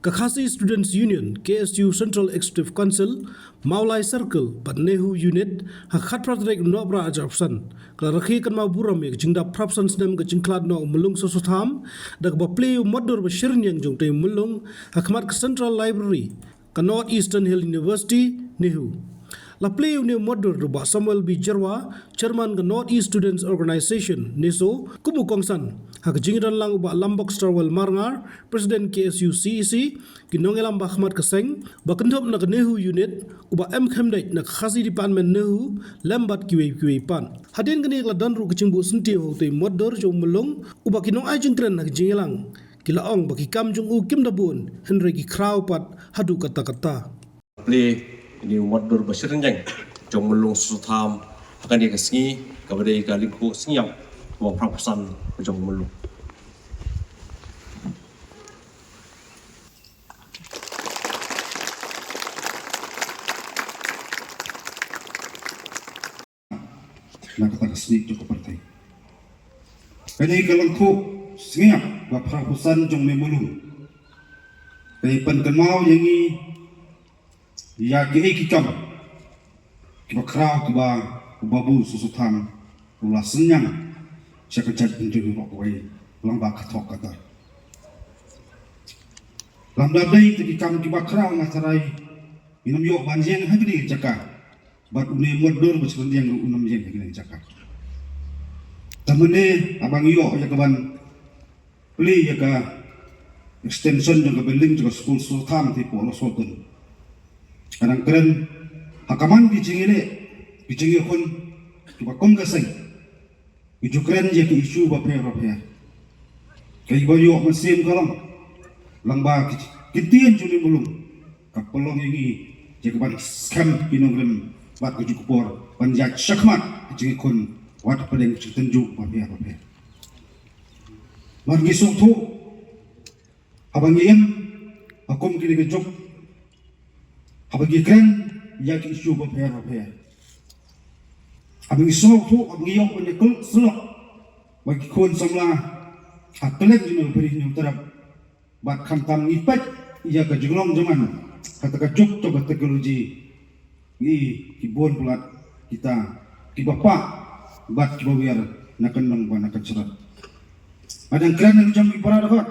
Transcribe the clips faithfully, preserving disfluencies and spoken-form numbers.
Ka Khasi Students Union, K S U Central Executive Council, Mawlai Circle bad NEHU Unit, ha ka khatphra tarik u Nohprah arhajar arphew san, ka la rakhe kynmaw burom ïa ka jingdap phra phew san snem ka jingkhlad noh u Myllung Soso Tham da kaba plie ïa u motdur ba shyryngiang jong utei u Myllung ha khmat ka Central Library ka North Eastern Hill University, NEHU. La plie ïa une u motdur da u Bah Samuel B Jyrwa, Chairman ka North East Students Organisation, NESO, kum u kongsan ha ka jingïadon lang u Bah Lambok Starwell Marngar, President K S U C E C, ki nongïalam ba ha khmat ka seng ba kynthup na ka NEHU Unit, u Bah M Khymdeit na ka Khasi Department NEHU, lem bad kiwei kiwei pat. Hadien kane ka la don ruh ka jingbuh syntiew ha utei u motdur jong u Myllung, uba ki nongai jingkren ha ka jingïalang ki la ong ba ki kam jong u kim da bun, hynrei ki khraw pat haduh katta katta. Plie ïa une u motdur ba shyryngiang jong u Myllung Soso Tham ha kane ka sngi, kaba dei ka lyngkhuh sngi ïap kaba phra phew san ka jong u Myllung. Na kata ka sngi jong ka pyrthei, kane ka lyngkhuh sngi ïap ba phra phew san jong une u Myllung ka pynkynmaw ïa ngi ïa kiei ki kam kiba khraw kiba u Babu Soso Tham u la synñiang sha ka jaitbynriew baroh kawei lyngba ka thok ka dar. Lymda dei te ki kam kiba khraw, nga tharai ngin ym ïoh ban ïeng ha kane ka jaka, bad une u motdur ba shyryngiang ruh un ym ïeng ha kane ka jaka. Te mynne haba ngi ïoh ïa ka ban plie ïa ka extension jong ka building jong ka skul Soso Tham te hapoh Lawsohtun, ka dang kren ha ka man ki jingïaleh, ki jingïakhun kiba kum ka seng ngi ju kren ïa ki issue bapher bapher. Kaei ba ïoh mynsiem ka long, lyngba ki, ki ktien jong une u Myllung, ka pynlong ïa ngi ïa ka ban skhem ki nongrim bad ka juh ka por ban ïaid shakhmat ki jingïakhun wat hapdeng ki jingtynjuh bapher bapher. Mar ngi sngewthuh haba ngi im ha kum kine ki juk, haba ngi kren ïa ki issue bapher bapher, haba ngi sngewthuh, haba ngi ïoh ban ïakhlad syllok bad ki khun samla ha kylleng jong une u Bri Hynñiewtrep, bad khamtam ngi peit ïa ka jinglong jingman, kata ka juk jong ka technology, ngi ki bun palat kita kiba pah bad kiba wiar na kyndong bad na kynsyrok. Nga dang kren na ka jong ki para dkhot,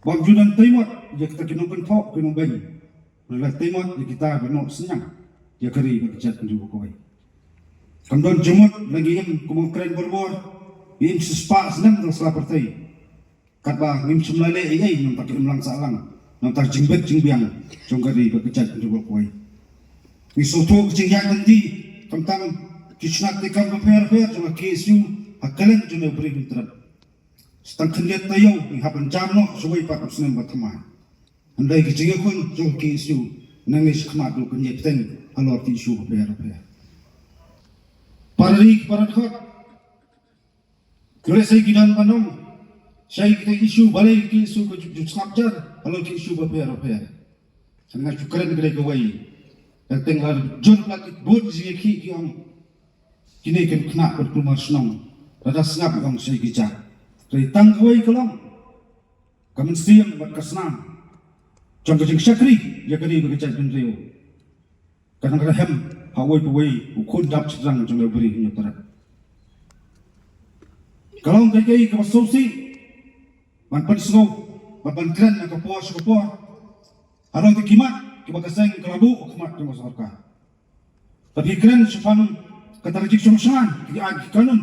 bym ju dang tei mot ïa kita ki nongkynthoh ki nongbeiñ, hynrei la tei mot ïa kita ba noh synñiang ïa ka ri bad ka jaitbynriew baroh kawei. Kam don jingmut la ngi im, kum nga kren barabor, ngi im shispah snem ha sla pyrthei, katba ngim shym la leh ei ei na bynta ka imlang sahlang, na bynta ka jingbit jingbiang jong ka ri bad ka jaitbynriew baroh kawei. Ngi sngewthuh ka jingïaid lynti, khamtam ki tnat treikam bapher bapher jong ka K S U ha kylleng jong une u Bri Hynñiewtrep. Sa tang khyndiat taïew ngi hap ban jam noh shawei pat u snem ba thymmai. Hynrei ka jingïakhun jong ka K S U nangne shakhmat ruh kan ïai bteng halor ki issue bapher bapher. Para ri, para dkhot, lehse ki don ban ong, shaei kita ki issue, balei ka K S U ka ju, ju sngap jar halor ki issue bapher bapher. Hynrei nga ju kren kane kawei, teng teng la jur la ki bun jingïakhih ki ong, kine ki khynnah bad kulmar shnong, lada sngap ki ong shaei ki jah. Hynrei tang kawei ka long, ka mynsiem bad ka snam jong ka jingshakri ïa ka ri bad ka jaitbynriew ka dang rhem ha uwei pa uwei u khun dap shynrang jong une u Bri Hynñiewtrep. Ka long kaei kaei kaba sngewsih ban pynsngew bad ban kren na ka por sha ka por. Haroh ki mat kiba ka seng ka la buh ha khmat jong ka sorkar. Te phi kren shaphang kata ka jingshong shngaiñ, ki aiñ ki kanun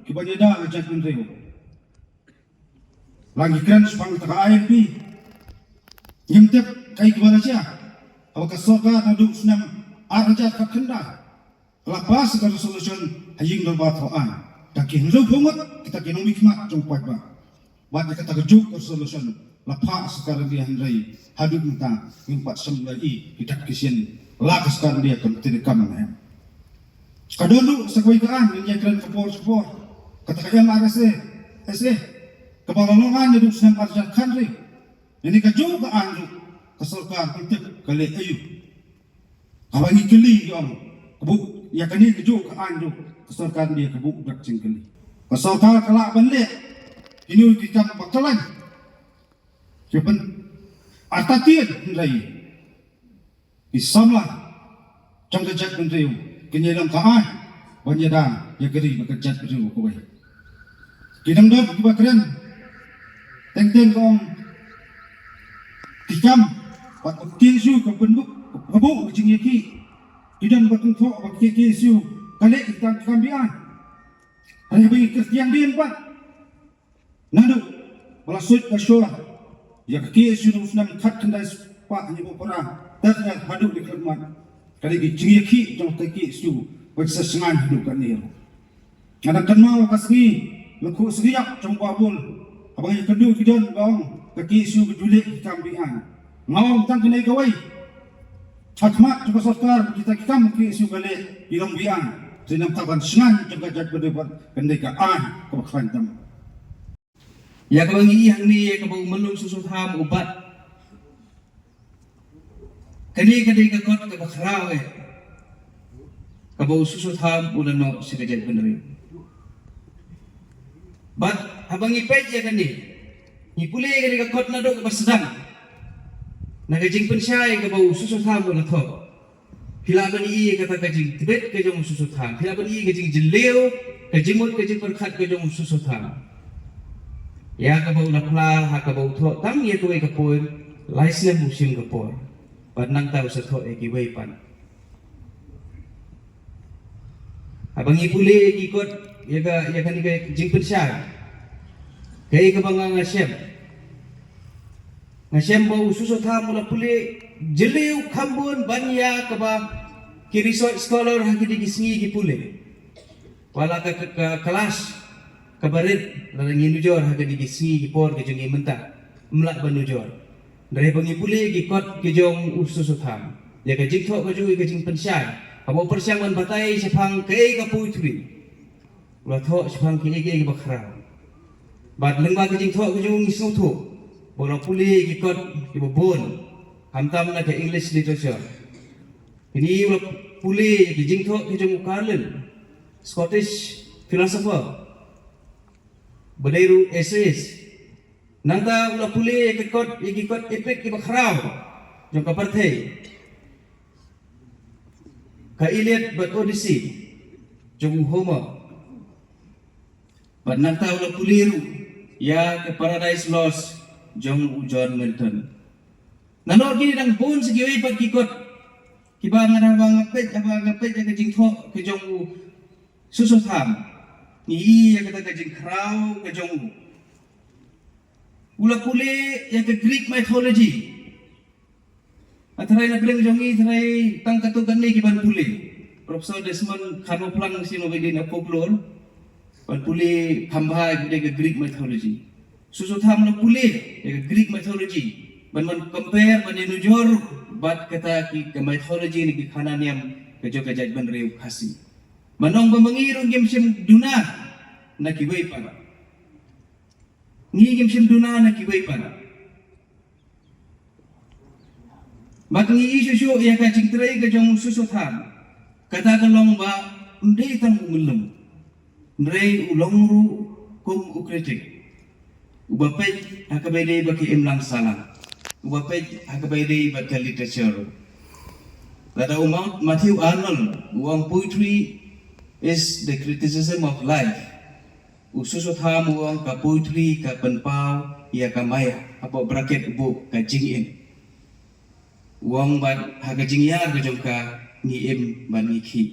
kiban ïada ka jaitbynriew. La ngi kren shaphang kata ka I L P, ngim tip kaei kaba la jia. Haba ka sorkar naduh u snem ar hajar khatkhyndai ka la pass ka resolution ha ïing dorbar thawaiñ da ki hynriewphew ngut kita ki nongmihkhmat jong u paidbah. Bad ïa kata kajuh ka resolution la phah sorkar India, hynrei haduh mynta ngim pat shym la ïohi ki dak ki shin la ka sorkar India kam treikam ne em. Ka don ruh sa kawei ka aiñ, ngin ïa kren ka por sha ka por, kata ka M R S A, S A, kaba la long aiñ naduh u snem ar hajar khathynriew. Ïa kane kajuh ka aiñ ruh ka sorkar kam tip ka leh aïu. Haba ngi kylli ki ong, ka buh, ïa kane kajuh ka aiñ ruh ka sorkar India ka buh dak jingkylli. Ka sorkar ka lah ban leh kino ki kam ba kyllain, ki pyn, Artatien hynrei ki samla jong ka jaitbynriew kin ïa long ka aiñ ban ïada ïa ka ri bad ka jaitbynriew kawei. Ki dang don kiba kren teng teng ka ong ki kam bad ka tieng shu ka bynbuk ka buh ka jingïakhih. Ki don ba kynthoh ba ki tieng shu ka leh ki kam ki kam biang. Hynrei ba ngi kyrtiang dien pat. Naduh ba la suid ka shor ïa ka K S U na u snem khatkhyndai spah hynñiewphew phra, ter ter haduh ki khyllipmat, ka dei ka jingïakhih jong ka K S U ba sa shngaiñ haduh katne ruh. Nga dang kynmaw ka sngi la khuh sngi ïap jong Bah Bul, haba ngi kynduh ki don ba ong ka K S U ka ju leh ki kam biang. Nga ong tang kane kawei. Ha khmat jong ka sorkar kita ki kam ki ïoh shu ka leh ki long biang. Te nangta ban shngaiñ jong ka jaitbynriew bad kane ka aiñ kaba khlaiñ tam. Ïa kaba ngi ïohi hangne ïa kaba u myllung Soso Tham u bat. Kane ka dei ka kot kaba khraw eh. Kaba u Soso Tham u la noh sha ka jaitbynriew. Bad haba ngi peit ïa kane, ngi pule ïa kane ka kot naduh kaba sdang. Na ka jingpynshai kaba u Soso Tham u la thoh. Phi lah ban ïohi kata ka jingtbit ka jong u Soso Tham. Phi lah ban ïohi ka jingjylliew, ka jingmut ka jingpyrkhat ka jong u Soso Tham. Ïa kaba u la phla ha kaba u thoh tang ïa kawei ka poem, lai snem u shim ka por. Bad nangta u sa thoh ïa kiwei pat. Haba ngi pule ïa ki kot ïa ka, ïa kane ka jingpynshai. Kaei kaba nga nga shem. Nga shem ba u Soso Tham u la pule jylliew kham bun ban ïa kaba ki research scholar ha kine ki sngi ki pule. Wat la ka, ka, ka klas kaba rit lada ngi nujor ha kine ki sngi ki por ka jong ngi mynta. Ym lah ban nujor. Hynrei ba ngi pule ki kot ki jong u Soso Tham. Ïa ka jingthoh ka jong u ïa ka jingpynshai. Haba u pyrshang ban batai shaphang kaei ka poetry. U la thoh shaphang kiei kiei kiba khraw. Bad lyngba ka jingthoh ka jong u ngi sngewthuh ba u la pule ki kot kiba bun, khamtam na ka English literature. Kine u la pule ïa ki jingthoh ki jong u Carlyle, Scottish philosopher, ba dei ruh essayist. Nangta u la pule ïa ki kot, ïa ki kot epic kiba khraw jong ka pyrthei. Ka Iliad bad Odyssey jong u Homer. Bad nangta u la pule ruh ïa ka Paradise Lost jong u John Milton. Nalor kine dang bun sa kiwei pat ki kot kiba nga dang, haba nga peit, haba nga peit ïa ka jingthoh ka jong u Soso Tham. Ngi ïohi ïa kata ka jingkhraw ka jong u. U la pule ïa ka Greek mythology. Hynrei na pdeng jong ngi hynrei tang katto katne ki ban pule. Professor Desmond Kharmawphlang shisien ba dei na folklore ban pule kham bha ïa ka Greek mythology. Soso Tham u la pule ïa ka Greek mythology ban, ban compare, ban ïanujor bad kata ki, ka mythology ne ki khana niam ka jong ka jaitbynriew Khasi. Ban ong ba ma ngi ruh ngim shym duna na kiwei pat. Ngi ngim shym duna na kiwei pat. Bad ngi ïohi shuh shuh ïa ka jingtrei ka jong u Soso Tham. Kata ka long ba ym dei tang u myllung, hynrei u long ruh kum u critic. Uba peit ha kaba ïadei bad ka imlang sahlang. Uba peit ha kaba ïadei bad ka literature. Lada u Mount Matthew Arnold u ong poetry is the criticism of life. U Soso Tham u ong ka poetry ka pynpaw ïa ka maya, hapoh bracket u buh ka jingim. U ong bad ha ka jingïar ka jong ka ngi im bad ngi khih.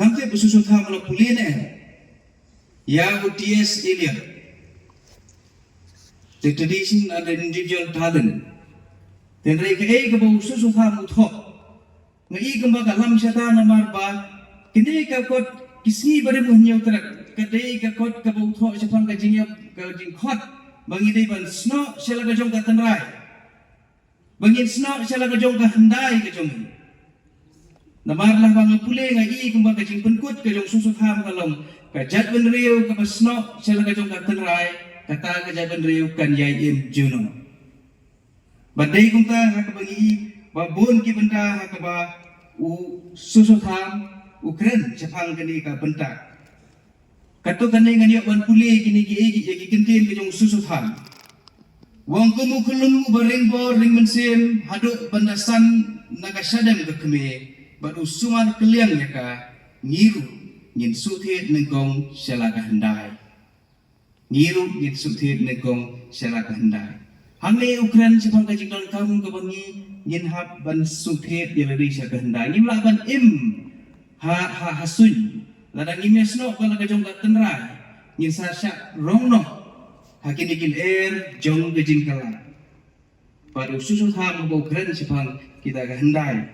Ngam tip u Soso Tham u la pule ne em ïa u T S Eliot, The Tradition and the Individual Talent. Hynrei kaei kaba u Soso Tham u thoh, nga i kumba ka lam shata namar ba kine ka kot Ki Sngi Barim U Hynñiewtrep ka dei ka kot kaba u thoh shaphang ka jingïap ka jingkhot ba ngi dei ban snoh sha la ka jong ka tynrai, ba ngin snoh sha la ka jong ka hyndai ka jong ngi. Namar lah ba nga pule nga i kumba ka jingpynkut ka jong u Soso Tham ka long ka jaitbynriew kaba snoh sha la ka jong ka tynrai, kata ka jaitbynriew kan ïai im junom. Ba dei kumta ha kaba ngi i ba bun ki bynta ha kaba u Soso Tham u kren shaphang kane ka bynta. Katto katne ngan ïoh ban pule kine ki, ki, ki kyntien ka jong u Soso Tham. Wang kum u khyllung uba ring bor ring mynsiem haduh ban da san na ka shadem ka kmie, bad u sumar kylliang ïa ka, ngi ruh ngin shu thied nyngkong sha la ka hyndai. Ngi ruh ngin shu thied nyngkong sha la ka hyndai. Hangne u kren shaphang ka jingdonkam kaba ngi ngin hap ban shu thied ïa lade sha ka hyndai. Ngim lah ban im ha, ha, ha suiñ. Lada ngim ïasnoh bad la ka jong ka tynrai, ngin sa shah rong noh ha kine ki lyer jong ka jingkylla. Bad u Soso Tham uba u kren shaphang kita ka hyndai.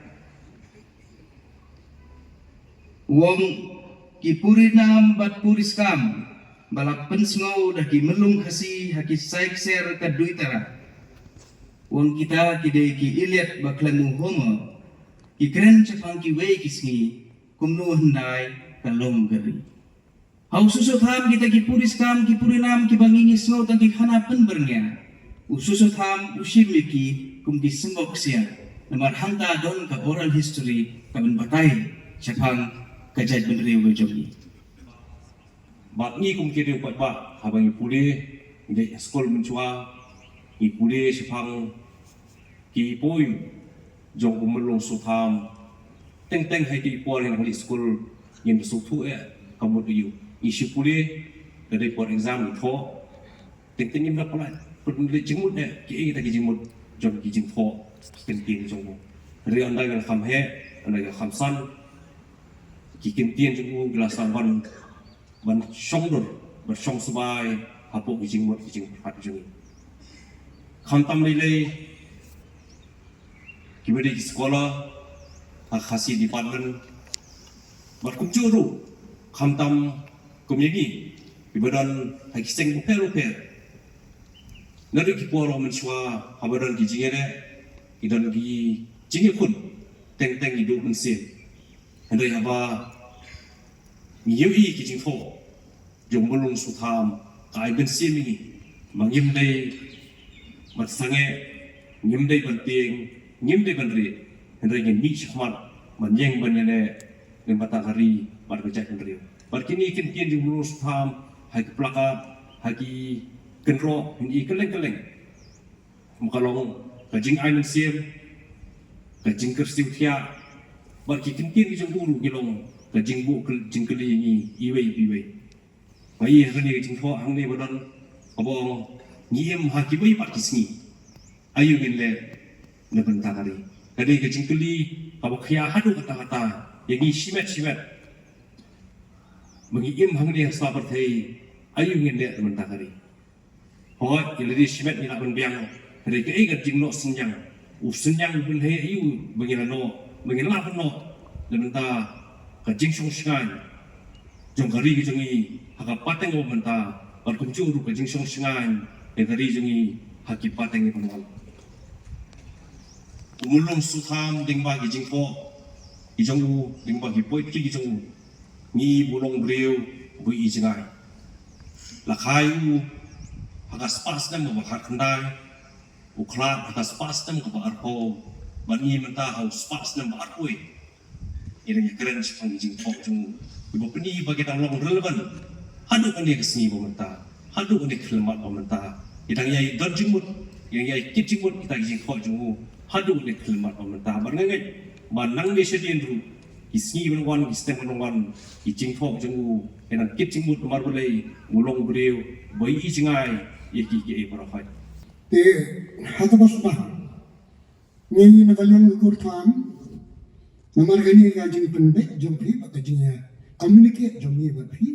U ong, ki puri nam bad puri skam ba la pynsngew da ki myllung Khasi ha ki sai ksiar ka duitara. U ong, kita ki dei ki Iliad ba khlem u Homer, ki kren shaphang kiwei ki sngi, kumno hyndai ka long ka ri. Ha u Soso Tham kita ki puri skam, ki puri nam kiba ngi ngi sngew tang ki khana pynbyrngia, u Soso Tham u shim ïa ki kum ki symbok ksiar. Namar hangta don ka oral history ka ban batai shaphang ka jaitbynriew ka jong ngi. Bad ngi kum ki riew paidbah, haba ngi pule, ngi dei skul mynshuwa, ngi pule shaphang ki poi jong u Myllung Soso Tham. Teng teng ha ki por ngi nang leit skul, ngim da sngewthuh eh ka mut aïu. Ngi shu pule, ka dei por exam ngi thoh. Teng teng ngim da pynlait, pynlait jingmut eh kiei kita ki jingmut jong ki jingthoh kyntien jong u. Hynrei ynda ngi la kham heh, ynda ngi la kham san, ki kyntien jong u ki la sdang ban ban shong dur, ban shong sbai hapoh ki jingmut ki jingpyrkhat jong ngi. Khamtam lei lei kiba dei ki scholar ha Khasi department, bad kumjuh ruh khamtam kum ïa ngi kiba don ha ki seng bapher bapher. Naduh ki por mynshuwa, haba don ki jingïaleh, ki don ki jingïakhun, teng teng ngi duh mynsiem. Hynrei haba ngi ïohi ki jingthoh jong u Myllung Soso Tham, ka ai mynsiem ïa ngi ba ngim dei ban sangeh, ngim dei ban tieng, ngim dei ban rieh, hynrei ngin mih shakhmat ban ïeng ban ïaleh na ka bynta ka ri bad ka jaitbynriew. Bad kine ki kyntien jong u Myllung Soso Tham ha ki placard, ha ki kynroh, ha ki kylleng kylleng, ma ka long ka jingai mynsiem, ka jingkyrsiew thiah, bad ki kyntien ki jong u ruh ki long ka jingbuh kyl-, jingkylli ïa ngi iwei pa iwei. Nga ïohi ha kane ka jingthoh hangne ba don kaba ong, ngi im ha kiwei pat ki sngi, aïu ngin leh na ka bynta ka ri. Ka dei ka jingkylli kaba khia haduh katta katta ïa ngi shimet shimet. Ba ngi im hangne ha sla pyrthei, aïu ngin leh na ka bynta ka ri. Hooid, ïa lade shimet ngi lah ban biang, hynrei kaei ka jingnoh synñiang, u synñiang u pynheh aïu ba ngi la noh, ba ngi lah ban noh na ka bynta ka jingshong shngaiñ jong ka ri ka jong ngi ha ka pateng kaba mynta, bad kumjuh ruh ka jingshong shngaiñ ïa ka ri jong ngi ha ki pateng kiban wan. U Myllung Soso Tham, lyngba ki jingthoh ki jong u, lyngba ki poetry ki jong u, ngi, u long briew uba ïohi jngai. La kha ïa u ha ka spah snem kaba khatkhyndai, u khlad ha ka spah snem kaba arphew, bad ngi mynta ha u spah snem ba arphew wei. Ngi dang ïakren shaphang ki jingthoh jong u, kiba pyni ba ki dang long relevant haduh kane ka sngi ba mynta, haduh kane ka khyllipmat ba mynta. Ki dang ïai don jingmut, ki dang ïai kit jingmut kita ki jingthoh jong u haduh kane ka khyllipmat ba mynta. Bad nga ngeit ba nangne shadien ruh, ki sngi ban wan, ki snem ban wan, ki jingthoh jong u kin nang kit jingmut, namar balei, u long briew ba ïohi jngai ïa ki, ki ei baroh. Te ha kaba sdang, ngi na ka liang ka kur Tham, namar kane ka jingpynbeit jong phi bad ka jingïa communicate jong ngi bad phi,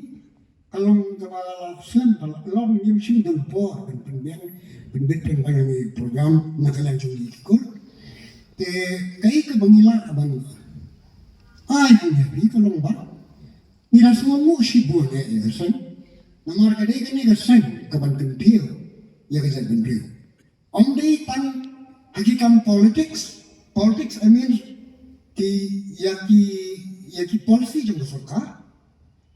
ka long kaba slem, ka long, ngim shym don por ban pynbiang, pynbeit pynbiang ïa ngi program na ka liang jong ngi ki kur. Te kaei kaba ngi lah ban ai hangne phi ka long ba ngi la sngewnguh shibun ïa ka seng, namar ka dei kane ka seng kaban kyntiew ïa ka jaitbynriew. Ym dei tang ha ki kam politics, politics, I mean, ki, ïa ki, ïa ki policy jong ka sorkar.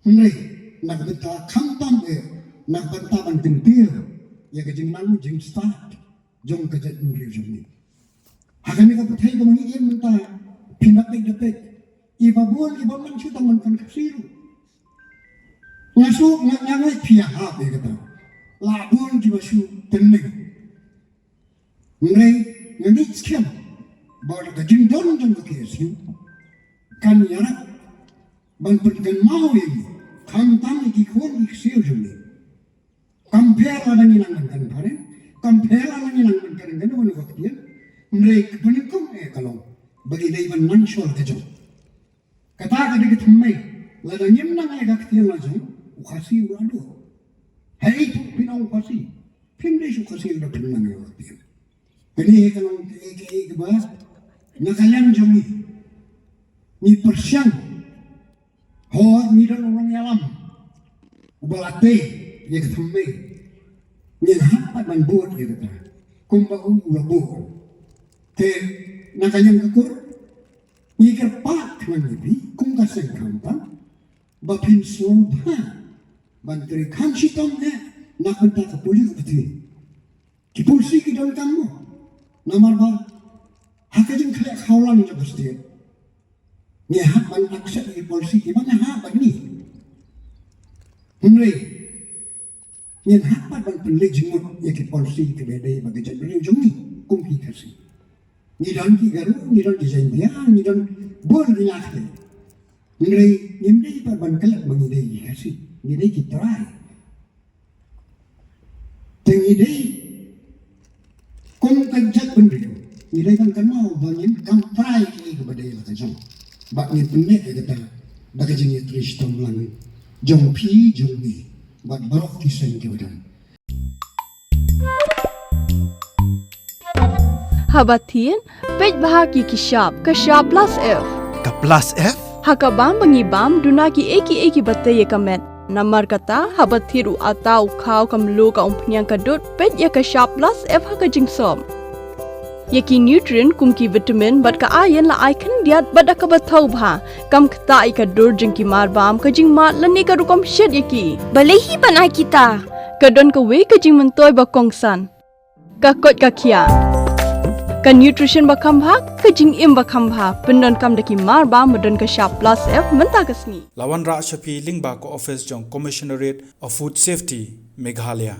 Hynrei na ka bynta khamtam eh, na ka bynta ban kyntiew ïa ka jingnang jingstad jong ka jaitbynriew jong ngi. Ha kane ka pyrthei kaba ngi im mynta, phin da peit, da peit, i ba bun i bym man shu tang ban kren Khasi ruh. Nga shu, nga, nga ngeit phi ïahap ïa kata. La bun kiba shu tynning. Hynrei nga ngeit skhem ba ka jingdon jong ka K S U kan ïarap ban pynkynmaw ïa ngi, khamtam ïa ki khun ki ksiew jong ngi. Kam pher lada ngi nang ban kren phareng, kam pher lada ngi nang ban kren kano kano ka ktien. Hynrei ka pynïaid kum eh ka long ba ngi dei ban nang shuwa ka jong. Kata ka dei ka thymmei. Lada ngim nang ïa ka ktien la jong, u Khasi u la duh. Hei tu phin ong u Khasi, phim dei shu Khasi lada phim nang ïa ka ktien. Kane ka long kaei kaei kaba na ka liang jong ngi ngi pyrshang. Hooid, ngi don u nongïalam uba la tei ïa ka thymmei. Ngin hap pat ban bud ïa kata kumba u la bud. Te na ka liang ka kur ngi kyrpad khnang ïa phi kum ka seng khamtam ba phin sngewbha ban trei kham shitom eh na ka bynta ka pule ka pyrthei. Ki polisi ki donkam mo, namar ba ha ka jingkhleh khawlang jong ka state ngi hap ban accept ïa ki polisi kiba ngi hap ban mih. Hynrei ngin hap pat ban pynleit jingmut ïa ki polisi kiba dei bad ka jaitbynriew jong ngi kum ki Khasi. Ngi don ki Garo, ngi don ki Jaiñtia, ngi don bun ki ñiah ki. Hynrei ngim dei pat ban klet ba ngi dei ki Khasi, ngi dei ki trai. Te ngi dei kum ka jaitbynriew ngi dei ban kynmaw ba ngin kam trai ïa kiei kiba dei la ka jong. Bad ngin pynbeit ïa kata da ka jingïatrei shitom lang jong phi jong ngi bad baroh ki seng kiba don. Haba thied, peit bha ïa ki shap, ka shap plus F. Ka plus F? Ha ka bam ba ngi bam, duna kiei kiei kiba tei ïa ka met. Namar kata, haba thied u atta, u khaw, ka mluh, ka umphniang, ka dud, peit ïa ka shap plus F ha ka jingsop. Ïa ki nutrient kum ki vitamin bad ka iron la ai khyndiat bad da kaba thaw bha. Kam ktah ïa ka dur jong ki marbam, ka jingmad lane ka rukom shet ïa ki. Balei hi ban ai kita? Ka don kawei ka jingmyntoi ba kongsan. Ka koit ka khiah. Ka nutrition ba kham bha, ka jingim ba kham bha, pyndonkam da ki marbam ba don ka shap plus F mynta ka sngi. La wanrah sha phi lyngba ka office jong Commissionerate of Food Safety, Meghalaya.